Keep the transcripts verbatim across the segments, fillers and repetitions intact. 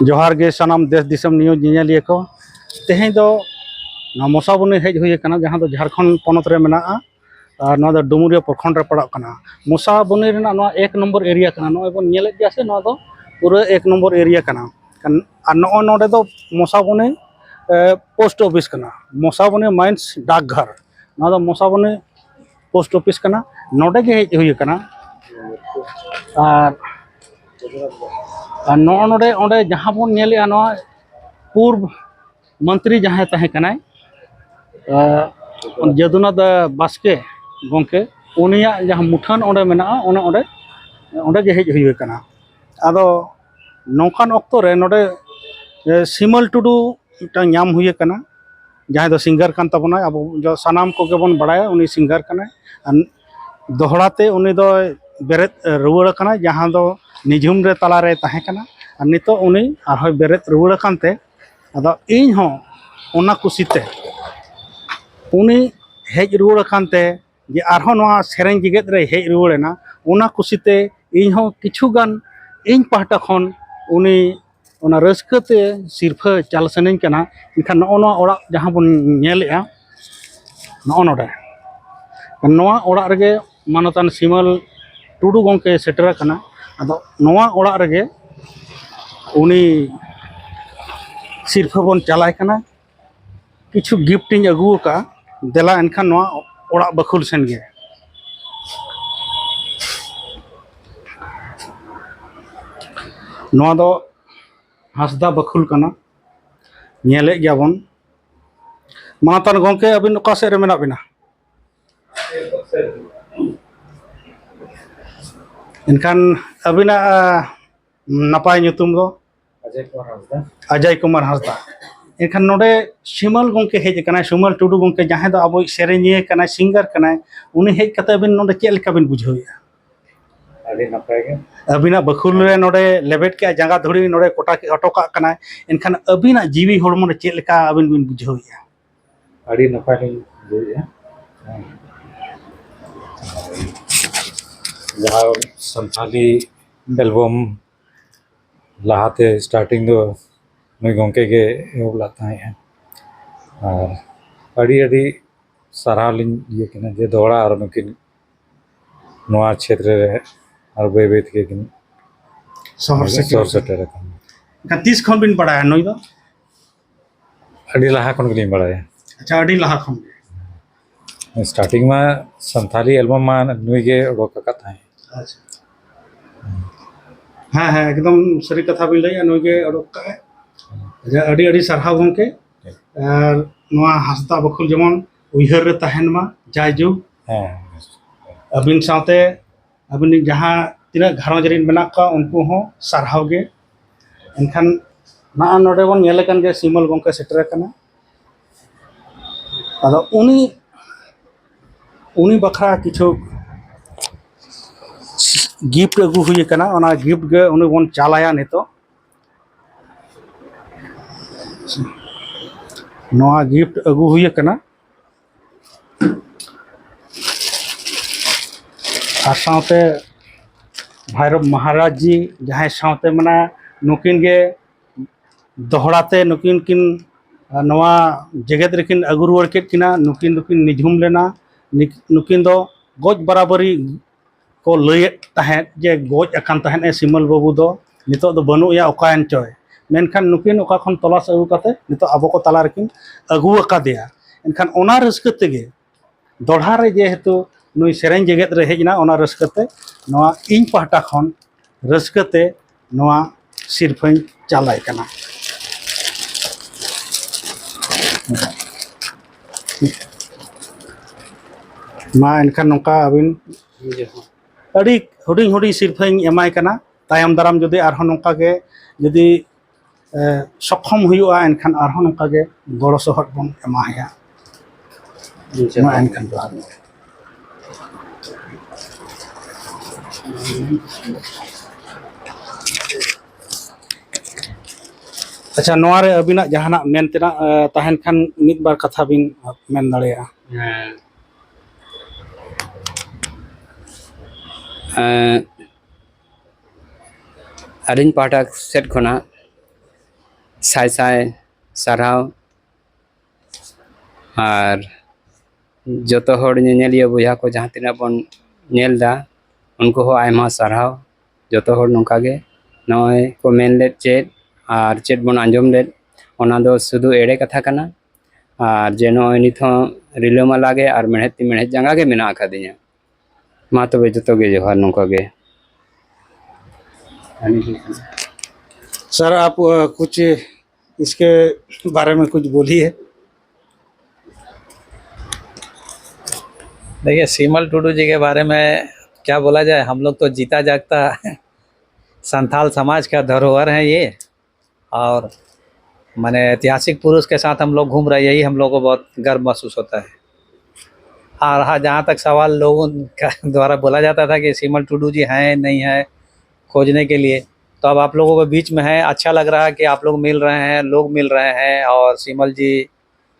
ᱡᱚᱦᱟᱨ ᱜᱮ ᱥᱟᱱᱟᱢ ᱫᱮᱥ ᱫᱤᱥᱚᱢ news ᱧᱮᱧᱮᱞᱤᱭᱟᱹ ᱠᱚ᱾ ᱛᱮᱦᱮᱧ ᱫᱚ ᱱᱚᱣᱟ ᱢᱚᱥᱟᱵᱚᱱᱤ ᱦᱮᱡ ᱦᱩᱭ ᱟᱠᱟᱱᱟ, ᱡᱟᱦᱟᱸ ᱫᱚ ᱡᱷᱟᱲᱠᱷᱚᱸᱰ ᱯᱚᱱᱚᱛ ᱨᱮ ᱢᱮᱱᱟᱜᱼᱟ᱾ ᱟᱨ ᱱᱚᱣᱟ ᱫᱚ ᱰᱩᱢᱩᱨᱤᱭᱟᱹ ᱯᱨᱚᱠᱷᱚᱸᱰ ᱨᱮ ᱯᱟᱲᱟᱜ ᱠᱟᱱᱟ᱾ ᱢᱚᱥᱟᱵᱚᱱᱤ ᱨᱮᱱᱟᱜ ᱱᱚᱣᱟ ᱮᱠ ᱱᱚᱢᱵᱚᱨ ᱮᱨᱤᱭᱟ ᱠᱟᱱᱟ᱾ ᱱᱚᱜᱼᱚᱭ ᱵᱚᱱ ᱧᱮᱞᱮᱫ ᱜᱮᱭᱟ ᱥᱮ, ᱱᱚᱣᱟ ᱫᱚ ᱯᱩᱨᱟᱹ ᱮᱠ ᱱᱚᱢᱵᱚᱨ ᱮᱨᱤᱭᱟ ᱠᱟᱱᱟ᱾ ᱠᱟᱱ-, ᱟᱨ ᱱᱚᱜᱼᱚᱭ ᱱᱚᱰᱮ ᱫᱚ ᱢᱚᱥᱟᱵᱚᱱᱤ, ᱮ, ᱯᱳᱥᱴ ᱚᱯᱷᱤᱥ ᱠᱟᱱᱟ᱾ ᱢᱚᱥᱟᱵᱚᱱᱤ ᱢᱟᱭᱤᱱᱥ ᱰᱟᱠᱜᱷᱟᱨ, ᱱᱚᱣᱟ ᱫᱚ ᱢᱚᱥᱟᱵᱚᱱᱤ ᱯᱳᱥᱴ ᱚᱯᱷᱤᱥ ᱠᱟᱱᱟ᱾ ᱱᱚᱰᱮ ᱜᱮ ᱦᱮᱡ ᱦᱩᱭ ᱟᱠᱟᱱᱟ᱾ ᱟᱨ, ᱟᱨ ᱱᱚᱜᱼᱚ ᱱᱚᱰᱮ, ᱚᱸᱰᱮ ᱡᱟᱦᱟᱸ ᱵᱚᱱ ᱧᱮᱞᱮᱜᱼᱟ, ᱱᱚᱣᱟ ᱯᱩᱨᱵ ᱢᱚᱱᱛᱨᱤ ᱡᱟᱦᱟᱸᱭ ᱛᱟᱦᱮᱸ ᱠᱟᱱᱟᱭ, ᱟᱨ, ᱡᱟᱫᱩᱱᱟᱛᱷ ᱵᱟᱥᱠᱮ ᱜᱚᱢᱠᱮ, ᱩᱱᱤᱭᱟᱜ ᱡᱟᱦᱟᱸ ᱢᱩᱴᱷᱟᱹᱱ ᱚᱸᱰᱮ ᱢᱮᱱᱟᱜᱼᱟ, ᱚᱱᱮ ᱚᱸᱰᱮ, ᱚᱸᱰᱮ ᱜᱮ ᱦᱮᱡ ᱦᱩᱭ ᱟᱠᱟᱱᱟ᱾ ᱟᱫᱚ ᱱᱚᱝᱠᱟᱱ ᱚᱠᱛᱚ ᱨᱮ ᱱᱚᱰᱮ, ᱮ, ᱥᱤᱢᱚᱞ ᱴᱩᱰᱩ ᱢᱤᱫᱴᱟᱝ ᱧᱟᱢ ᱦᱩᱭ ᱟᱠᱟᱱᱟ, ᱡᱟᱦᱟᱸᱭ ᱫᱚ ᱥᱤᱝᱜᱟᱨ ᱠᱟᱱ ᱛᱟᱵᱚᱱᱟᱭ᱾ ᱟᱵᱚ ᱡᱚ-, ᱥᱟᱱᱟᱢ ᱠᱚᱜᱮ ᱵᱚᱱ ᱵᱟᱲᱟᱭᱟ ᱩᱱᱤ ᱥᱤᱝᱜᱟᱨ ᱠᱟᱱᱟᱭ᱾ ᱟᱨ ᱫᱚᱦᱲᱟ ᱛᱮ ᱩᱱᱤ ᱫᱚᱭ ᱵᱮᱨᱮᱫ ᱨᱩᱣᱟᱹᱲ ᱟᱠᱟᱱᱟ, ᱡᱟᱦᱟᱸ ᱫᱚ ᱱᱤᱡᱷᱩᱢ ᱨᱮ ᱛᱟᱞᱟᱨᱮ ᱛᱟᱦᱮᱸ ᱠᱟᱱᱟ᱾ ᱟᱨ ᱱᱤᱛᱚᱜ ᱩᱱᱤ ᱟᱨᱦᱚᱸᱭ ᱵᱮᱨᱮᱫ ᱨᱩᱣᱟᱹᱲ ᱟᱠᱟᱱ ᱛᱮ, ᱟᱫᱚ ᱤᱧ ᱦᱚᱸ ᱚᱱᱟ ᱠᱩᱥᱤᱛᱮ, ᱩᱱᱤ ᱦᱮᱡ ᱨᱩᱣᱟᱹᱲ ᱟᱠᱟᱱ ᱛᱮ, ᱡᱮ ᱟᱨᱦᱚᱸ ᱱᱚᱣᱟ ᱥᱮᱨᱮᱧ ᱡᱮᱜᱮᱛ ᱨᱮ ᱦᱮᱡ ᱨᱩᱣᱟᱹᱲ ᱮᱱᱟ, ᱚᱱᱟ ᱠᱩᱥᱤᱛᱮ ᱤᱧ ᱦᱚᱸ ᱠᱤᱪᱷᱩ ᱜᱟᱱ ᱤᱧ ᱯᱟᱦᱴᱟ ᱠᱷᱚᱱ ᱩᱱᱤ ᱚᱱᱟ ᱨᱟᱹᱥᱠᱟᱹ ᱛᱮ ᱥᱤᱨᱯᱷᱟᱹ ᱪᱟᱞ ᱥᱟᱱᱟᱧ ᱠᱟᱱᱟ᱾ ᱮᱱᱠᱷᱟᱱ ᱱᱚᱜᱼᱚ ᱱᱚᱣᱟ ᱚᱲᱟᱜ ᱡᱟᱦᱟᱸ ᱵᱚᱱ ᱧᱮᱞᱮᱜᱼᱟ, ᱱᱚᱜᱼᱚ ᱱᱚᱰᱮ, ᱱᱚᱣᱟ ᱚᱲᱟᱜ ᱨᱮᱜᱮ ᱢᱟᱱᱚᱛᱟᱱ ᱥᱤᱢᱟᱹᱞ ᱴᱩᱰᱩ ᱜᱚᱢᱠᱮ ᱥᱮᱴᱮᱨ ᱟᱠᱟᱱᱟ᱾ ᱟᱫᱚ ᱱᱚᱣᱟ ᱚᱲᱟᱜ ᱨᱮᱜᱮ ᱩᱱᱤ ᱥᱤᱨᱯᱷᱟᱹ ᱵᱚᱱ ᱪᱟᱞᱟᱭ ᱠᱟᱱᱟ᱾ ᱠᱤᱪᱷᱩ ᱜᱤᱯᱷᱴ ᱤᱧ ᱟᱹᱜᱩ ᱟᱠᱟᱫᱼᱟ, ᱫᱮᱞᱟ ᱮᱱᱠᱷᱟᱱ ᱱᱚᱣᱟ ᱚᱲᱟᱜ ᱵᱟᱹᱠᱷᱩᱞ ᱥᱮᱱ ᱜᱮ᱾ ᱱᱚᱣᱟ ᱫᱚ ᱦᱟᱸᱥᱫᱟ ᱵᱟᱹᱠᱷᱩᱞ ᱠᱟᱱᱟ, ᱧᱮᱞᱮᱫ ᱜᱮᱭᱟ ᱵᱚᱱ᱾ ᱢᱟᱱᱚᱛᱟᱱ ᱜᱚᱢᱠᱮ, ᱟᱹᱵᱤᱱ ᱚᱠᱟ ᱥᱮᱫ ᱨᱮ ᱢᱮᱱᱟᱜ ᱵᱤᱱᱟ? ᱮᱱᱠᱷᱟᱱ ᱟᱹᱵᱤᱱᱟᱜ, ᱟ, ᱱᱟᱯᱟᱭ ᱧᱩᱛᱩᱢ ᱫᱚ? ᱚᱡᱚᱭ ᱠᱩᱢᱟᱨ ᱦᱟᱸᱥᱫᱟ᱾ ᱚᱡᱚᱭ ᱠᱩᱢᱟᱨ ᱦᱟᱸᱥᱫᱟ᱾ ᱮᱱᱠᱷᱟᱱ ᱱᱚᱰᱮ ᱥᱤᱢᱟᱹᱞ ᱜᱚᱢᱠᱮ ᱦᱮᱡ ᱟᱠᱟᱱᱟᱭ, ᱥᱤᱢᱟᱹᱞ ᱴᱩᱰᱩ ᱜᱚᱢᱠᱮ, ᱡᱟᱦᱟᱸᱭ ᱫᱚ ᱟᱵᱚᱭᱤᱡ ᱥᱮᱨᱮᱧᱤᱭᱟᱹ ᱠᱟᱱᱟᱭ, ᱥᱤᱝᱜᱟᱨ ᱠᱟᱱᱟᱭ, ᱩᱱᱤ ᱦᱮᱡ ᱠᱟᱛᱮ ᱟᱹᱵᱤᱱ ᱱᱚᱰᱮ ᱪᱮᱫ ᱞᱮᱠᱟ ᱵᱤᱱ ᱵᱩᱡᱷᱟᱹᱣᱮᱫᱼᱟ? ᱟᱹᱰᱤ ᱱᱟᱯᱟᱭ ᱜᱮ᱾ ᱟᱹᱵᱤᱱᱟᱜ ᱵᱟᱹᱠᱷᱩᱞ ᱨᱮ ᱱᱚᱰᱮ ᱞᱮᱵᱮᱫ ᱠᱮᱜᱼᱟ, ᱡᱟᱸᱜᱟ ᱫᱷᱩᱲᱤ ᱱᱚᱰᱮ ᱠᱚᱴᱟ ᱠᱮᱜ, ᱦᱚᱴᱚ ᱠᱟᱜ ᱠᱟᱱᱟᱭ, ᱮᱱᱠᱷᱟᱱ ᱟᱹᱵᱤᱱᱟᱜ ᱡᱤᱣᱤ ᱦᱚᱲᱢᱚ ᱨᱮ ᱪᱮᱫ ᱞᱮᱠᱟ ᱟᱹᱵᱤᱱ ᱵᱤᱱ ᱵᱩᱡᱷᱟᱹᱣᱮᱫᱼᱟ? ᱟᱹᱰᱤ ᱱᱟᱯᱟᱭ ᱞᱤᱧ ᱵᱩᱡᱷᱟᱹᱣᱮᱫᱼᱟ᱾ ᱡᱟᱦᱟᱸ ᱥᱟᱱᱛᱷᱟᱞᱤ ᱮᱞᱵᱟᱢ ᱞᱟᱦᱟᱛᱮ ᱥᱴᱟᱨᱴᱤᱝ ᱫᱚ ᱱᱩᱭ ᱜᱚᱢᱠᱮ ᱜᱮ ᱮᱦᱚᱵ ᱞᱮᱫ ᱛᱟᱦᱮᱸᱫᱼᱟ᱾ ᱟᱨ ᱟᱹᱰᱤ ᱟᱹᱰᱤ ᱥᱟᱨᱦᱟᱣ ᱞᱤᱧ ᱤᱭᱟᱹ ᱠᱤᱱᱟ ᱡᱮ ᱫᱚᱦᱲᱟ ᱟᱨ ᱱᱩᱠᱤᱱ ᱱᱚᱣᱟ ᱪᱷᱮᱛᱨᱚ ᱨᱮ ᱟᱨ ᱵᱟᱹᱭ ᱵᱟᱹᱭ ᱛᱮᱜᱮ ᱠᱤᱱ ᱥᱚᱦᱚᱨ ᱥᱮᱴᱮᱨ ᱥᱚᱦᱚᱨ ᱥᱮᱴᱮᱨ ᱟᱠᱟᱱᱟ᱾ ᱮᱱᱠᱷᱟᱱ ᱛᱤᱥ ᱠᱷᱚᱱ ᱵᱤᱱ ᱵᱟᱲᱟᱭᱟ ᱱᱩᱭ ᱫᱚ? ᱟᱹᱰᱤ ᱞᱟᱦᱟ ᱠᱷᱚᱱ ᱜᱮᱞᱤᱧ ᱵᱟᱲᱟᱭᱟ᱾ ᱟᱪᱪᱷᱟ, ᱟᱹᱰᱤ ᱞᱟᱦᱟ ᱠᱷᱚᱱ ᱜᱮ᱾ ᱥᱴᱟᱨᱴᱤᱝ ᱢᱟ ᱥᱟᱱᱛᱷᱟᱞᱤ ᱮᱞᱵᱟᱢ ᱢᱟ ᱱᱩᱭ ᱜᱮ ᱚᱰᱚᱠ ᱟᱠᱟᱫ ᱛᱟᱦᱮᱸᱫ᱾ ᱟᱪᱪᱷᱟ, ᱦᱮᱸ ᱦᱮᱸ, ᱮᱠᱫᱚᱢ ᱥᱟᱹᱨᱤ ᱠᱟᱛᱷᱟ ᱵᱤᱱ ᱞᱟᱹᱭᱮᱜᱼᱟ, ᱱᱩᱭ ᱜᱮ ᱚᱰᱚᱠ ᱠᱟᱜᱼᱟᱭ᱾ ᱟᱪᱪᱷᱟ, ᱟᱹᱰᱤ ᱟᱹᱰᱤ ᱥᱟᱨᱦᱟᱣ ᱜᱚᱢᱠᱮ᱾ ᱟᱨ ᱱᱚᱣᱟ ᱦᱟᱸᱥᱫᱟ ᱵᱟᱠᱷᱳᱞ ᱡᱮᱢᱚᱱ ᱩᱭᱦᱟᱹᱨ ᱨᱮ ᱛᱟᱦᱮᱱ ᱢᱟ ᱡᱟᱭᱡᱩᱜᱽ᱾ ᱦᱮᱸ᱾ ᱟᱹᱵᱤᱱ ᱥᱟᱶᱛᱮ ᱟᱹᱵᱤᱱ ᱡᱟᱦᱟᱸ ᱛᱤᱱᱟᱹᱜ ᱜᱷᱟᱨᱚᱸᱡᱽ ᱨᱮᱱ ᱢᱮᱱᱟᱜ ᱠᱚᱣᱟ ᱩᱱᱠᱩ ᱦᱚᱸ ᱥᱟᱨᱦᱟᱣ ᱜᱮ᱾ ᱮᱱᱠᱷᱟᱱ ᱱᱚᱜᱼᱚᱭ ᱱᱚᱰᱮ ᱵᱚᱱ ᱧᱮᱞᱮ ᱠᱟᱱ ᱜᱮᱭᱟ, ᱥᱤᱢᱚᱞ ᱜᱚᱢᱠᱮ ᱥᱮᱴᱮᱨ ᱟᱠᱟᱱᱟ᱾ ᱟᱫᱚ ᱩᱱᱤ ᱩᱱᱤ ᱵᱟᱠᱷᱨᱟ ᱠᱤᱪᱷᱩ ᱜᱤᱯᱷᱴ ᱟᱹᱜᱩ ᱦᱩᱭ ᱟᱠᱟᱱᱟ, ᱚᱱᱟ ᱜᱤᱯᱷᱴ ᱜᱮ ᱩᱱᱤ ᱵᱚᱱ ᱪᱟᱞᱟᱭᱟ ᱱᱤᱛᱚᱜ᱾ ᱱᱚᱣᱟ ᱜᱤᱯᱷᱴ ᱟᱹᱜᱩ ᱦᱩᱭ ᱟᱠᱟᱱᱟ᱾ ᱟᱨ ᱥᱟᱶᱛᱮ ᱵᱷᱟᱭᱨᱚᱵ ᱢᱚᱦᱟᱨᱟᱡᱽ ᱡᱤ ᱡᱟᱦᱟᱸᱭ ᱥᱟᱶᱛᱮ ᱢᱮᱱᱟᱭᱟ, ᱱᱩᱠᱤᱱ ᱜᱮ ᱫᱚᱦᱲᱟ ᱛᱮ ᱱᱩᱠᱤᱱ ᱠᱤᱱ ᱱᱚᱣᱟ ᱡᱮᱜᱮᱛ ᱨᱮᱠᱤᱱ ᱟᱹᱜᱩ ᱨᱩᱣᱟᱹᱲ ᱠᱮᱫ ᱠᱤᱱᱟ᱾ ᱱᱩᱠᱤᱱ ᱫᱚᱠᱤᱱ ᱱᱤᱡᱷᱩᱢ ᱞᱮᱱᱟ᱾ ᱱᱤᱠ- ᱱᱩᱠᱤᱱ ᱫᱚ ᱜᱚᱡ ᱵᱟᱨᱟᱵᱟᱹᱨᱤ ᱠᱚ ᱞᱟᱹᱭᱮᱫ ᱛᱟᱦᱮᱸᱫ ᱡᱮ ᱜᱚᱡ ᱟᱠᱟᱱ ᱛᱟᱦᱮᱸᱫ ᱮ ᱥᱤᱢᱟᱹᱞ ᱵᱟᱹᱵᱩ ᱫᱚ, ᱱᱤᱛᱚᱜ ᱫᱚ ᱵᱟᱹᱱᱩᱜ ᱮᱭᱟ, ᱚᱠᱟᱭᱮᱱ ᱪᱚᱭ᱾ ᱢᱮᱱᱠᱷᱟᱱ ᱱᱩᱠᱤᱱ ᱚᱠᱟ ᱠᱷᱚᱱ ᱛᱚᱞᱟᱥ ᱟᱹᱜᱩ ᱠᱟᱛᱮ ᱱᱤᱛᱚᱜ ᱟᱵᱚ ᱠᱚ ᱛᱟᱞᱟ ᱨᱮᱠᱤᱱ ᱟᱹᱜᱩ ᱟᱠᱟᱫᱮᱭᱟ᱾ ᱮᱱᱠᱷᱟᱱ ᱚᱱᱟ ᱨᱟᱹᱥᱠᱟᱹ ᱛᱮᱜᱮ ᱫᱚᱲᱦᱟ ᱨᱮ ᱡᱮᱦᱮᱛᱩ ᱱᱩᱭ ᱥᱮᱨᱮᱧ ᱡᱮᱜᱮᱛ ᱨᱮ ᱦᱮᱡ ᱮᱱᱟ, ᱚᱱᱟ ᱨᱟᱹᱥᱠᱟᱹ ᱛᱮ ᱱᱚᱣᱟ ᱤᱧ ᱯᱟᱦᱴᱟ ᱠᱷᱚᱱ ᱨᱟᱹᱥᱠᱟᱹ ᱛᱮ ᱱᱚᱣᱟ ᱥᱤᱨᱯᱷᱟᱹᱧ ᱪᱟᱞᱟᱭ ᱠᱟᱱᱟ᱾ ᱢᱟ ᱮᱱᱠᱷᱟᱱ ᱱᱚᱝᱠᱟ ᱟᱹᱵᱤᱱ ᱟᱹᱰᱤ ᱦᱩᱰᱤᱧ ᱦᱩᱰᱤᱧ ᱥᱤᱨᱯᱷᱟᱹᱧ ᱮᱢᱟᱭ ᱠᱟᱱᱟ᱾ ᱛᱟᱭᱚᱢ ᱫᱟᱨᱟᱢ ᱡᱩᱫᱤ ᱟᱨᱦᱚᱸ ᱱᱚᱝᱠᱟ ᱜᱮ ᱡᱩᱫᱤ ᱮ, ᱥᱚᱠᱷᱚᱢ ᱦᱩᱭᱩᱜᱼᱟ, ᱮᱱᱠᱷᱟᱱ ᱟᱨᱦᱚᱸ ᱱᱚᱝᱠᱟ ᱜᱮ ᱜᱚᱲᱚ ᱥᱚᱦᱚᱫ ᱵᱚᱱ ᱮᱢᱟᱭᱟ᱾ ᱢᱟ ᱮᱱᱠᱷᱟᱱ ᱡᱚᱦᱟᱨ᱾ ᱟᱪᱪᱷᱟ, ᱱᱚᱣᱟ ᱨᱮ ᱟᱹᱵᱤᱱᱟᱜ ᱡᱟᱦᱟᱱᱟᱜ ᱢᱮᱱ ᱛᱮᱱᱟᱜ ᱮ, ᱛᱟᱦᱮᱱ ᱠᱷᱟᱱ ᱢᱤᱫ ᱵᱟᱨ ᱠᱟᱛᱷᱟ ᱵᱤᱱ ᱢᱮᱱ ᱫᱟᱲᱮᱭᱟᱜᱼᱟ᱾ ᱦᱮᱸ᱾ ᱮᱸ, ᱟᱹᱞᱤᱧ ᱯᱟᱦᱴᱟ ᱥᱮᱫ ᱠᱷᱚᱱᱟᱜ ᱥᱟᱭ ᱥᱟᱭ ᱥᱟᱨᱦᱟᱣ᱾ ᱟᱨ ᱡᱚᱛᱚ ᱦᱚᱲ ᱧᱮᱧᱮᱞᱤᱭᱟᱹ ᱵᱚᱭᱦᱟ ᱠᱚ ᱡᱟᱦᱟᱸ ᱛᱤᱱᱟᱹᱜ ᱵᱚᱱ ᱧᱮᱞ ᱮᱫᱟ, ᱩᱱᱠᱩ ᱦᱚᱸ ᱟᱭᱢᱟ ᱥᱟᱨᱦᱟᱣ᱾ ᱡᱚᱛᱚ ᱦᱚᱲ ᱱᱚᱝᱠᱟ ᱜᱮ, ᱱᱚᱜᱼᱚᱭ ᱠᱚ ᱢᱮᱱ ᱞᱮᱫ ᱪᱮᱫ ᱟᱨ ᱪᱮᱫ ᱵᱚᱱ ᱟᱸᱡᱚᱢ ᱞᱮᱫ, ᱚᱱᱟ ᱫᱚ ᱥᱩᱫᱷᱩ ᱮᱲᱮ ᱠᱟᱛᱷᱟ ᱠᱟᱱᱟ᱾ ᱟᱨ ᱡᱮ ᱱᱚᱜᱼᱚᱭ ᱱᱤᱛ ᱦᱚᱸ ᱨᱤᱞᱟᱹᱢᱟᱞᱟ ᱜᱮ ᱟᱨ ᱢᱮᱬᱦᱮᱫ ᱛᱤ ᱢᱮᱬᱦᱮᱫ ᱡᱟᱸᱜᱟ ᱜᱮ ᱢᱮᱱᱟᱜ ᱟᱠᱟᱫᱤᱧᱟ᱾ ᱢᱟ ᱛᱚᱵᱮ ᱡᱚᱛᱚ ᱜᱮ ᱡᱚᱦᱟᱨ ᱱᱚᱝᱠᱟ ᱜᱮ᱾ सर, आप अ, कुछ इसके बारे में कुछ बोलिए। देखिए, सीमल टुडू जी के बारे में क्या बोला जाए, हम लोग तो जीता जागता संथाल समाज का धरोहर है ये। और माने ऐतिहासिक पुरुष के साथ हम लोग घूम रहे हैं, यही हम लोग को बहुत गर्व महसूस होता है। और हाँ, जहाँ तक सवाल लोगों का द्वारा बोला जाता था कि सीमल टुडू जी हैं नहीं है खोजने के लिए, तो अब आप लोगों के बीच में है, अच्छा लग रहा है कि आप लोग मिल रहे हैं, लोग मिल रहे हैं और सीमल जी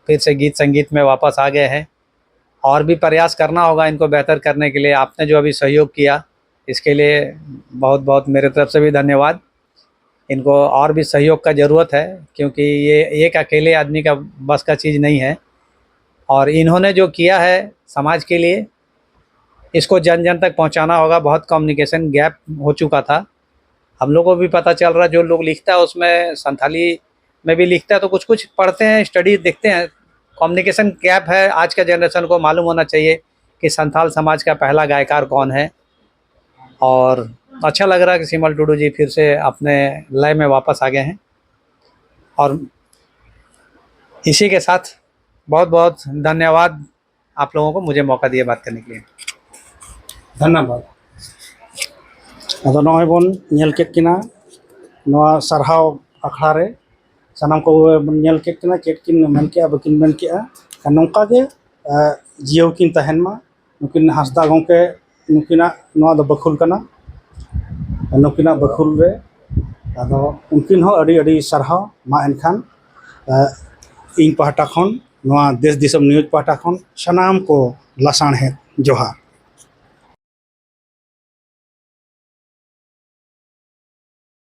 फिर से गीत संगीत में वापस आ गए हैं। और भी प्रयास करना होगा इनको बेहतर करने के लिए। आपने जो अभी सहयोग किया, इसके लिए बहुत बहुत मेरे तरफ से भी धन्यवाद। इनको और भी सहयोग का ज़रूरत है, क्योंकि ये एक अकेले आदमी का बस का चीज़ नहीं है। और इन्होंने जो किया है समाज के लिए, इसको जन जन तक पहुंचाना होगा। बहुत कम्युनिकेशन गैप हो चुका था, हम लोग को भी पता चल रहा है। जो लोग लिखता है उसमें संथाली में भी लिखता है, तो कुछ कुछ पढ़ते हैं, स्टडी देखते हैं। कम्युनिकेशन गैप है। आज का जनरेशन को मालूम होना चाहिए कि संथाल समाज का पहला गायकार कौन है। और अच्छा लग रहा है कि सीमल टुडू जी फिर से अपने लय में वापस आ गए हैं। और इसी के साथ बहुत बहुत धन्यवाद आप लोगों को मुझे मौका दिए बात करने के लिए। धन्यवाद। ᱟᱫᱚ ᱱᱚᱜᱼᱚᱭ ᱵᱚᱱ ᱧᱮᱞ ᱠᱮᱫ ᱠᱤᱱᱟ ᱱᱚᱣᱟ ᱥᱟᱨᱦᱟᱣ ᱟᱠᱷᱲᱟ ᱨᱮ, ᱥᱟᱱᱟᱢ ᱠᱚᱜᱮ ᱵᱚᱱ ᱧᱮᱞ ᱠᱮᱫ ᱠᱤᱱᱟ, ᱪᱮᱫ ᱠᱤᱱ ᱢᱮᱱ ᱠᱮᱜᱼᱟ, ᱵᱟᱹᱠᱤᱱ ᱢᱮᱱ ᱠᱮᱜᱼᱟ᱾ ᱟᱨ ᱱᱚᱝᱠᱟ ᱜᱮ ᱟᱨ ᱡᱤᱭᱟᱹᱣ ᱠᱤᱱ ᱛᱟᱦᱮᱱ ᱢᱟ᱾ ᱱᱩᱠᱤᱱ ᱦᱟᱸᱥᱫᱟ ᱜᱚᱢᱠᱮ, ᱱᱩᱠᱤᱱᱟᱜ ᱱᱚᱣᱟ ᱫᱚ ᱵᱟᱹᱠᱷᱩᱞ ᱠᱟᱱᱟ, ᱱᱩᱠᱤᱱᱟᱜ ᱵᱟᱹᱠᱷᱩᱞ ᱨᱮ ᱟᱫᱚ ᱩᱱᱠᱤᱱ ᱦᱚᱸ ᱟᱹᱰᱤ ᱟᱹᱰᱤ ᱥᱟᱨᱦᱟᱣ᱾ ᱢᱟ ᱮᱱᱠᱷᱟᱱ ᱟᱨ ᱤᱧ ᱯᱟᱦᱴᱟ ᱠᱷᱚᱱ, ᱱᱚᱣᱟ ᱫᱮᱥ ᱫᱤᱥᱚᱢ ᱱᱤᱭᱩᱡᱽ ᱯᱟᱦᱴᱟ ᱠᱷᱚᱱ ᱥᱟᱱᱟᱢ ᱠᱚ ᱞᱟᱥᱟᱬᱦᱮᱫ ᱡᱚᱦᱟᱨ᱾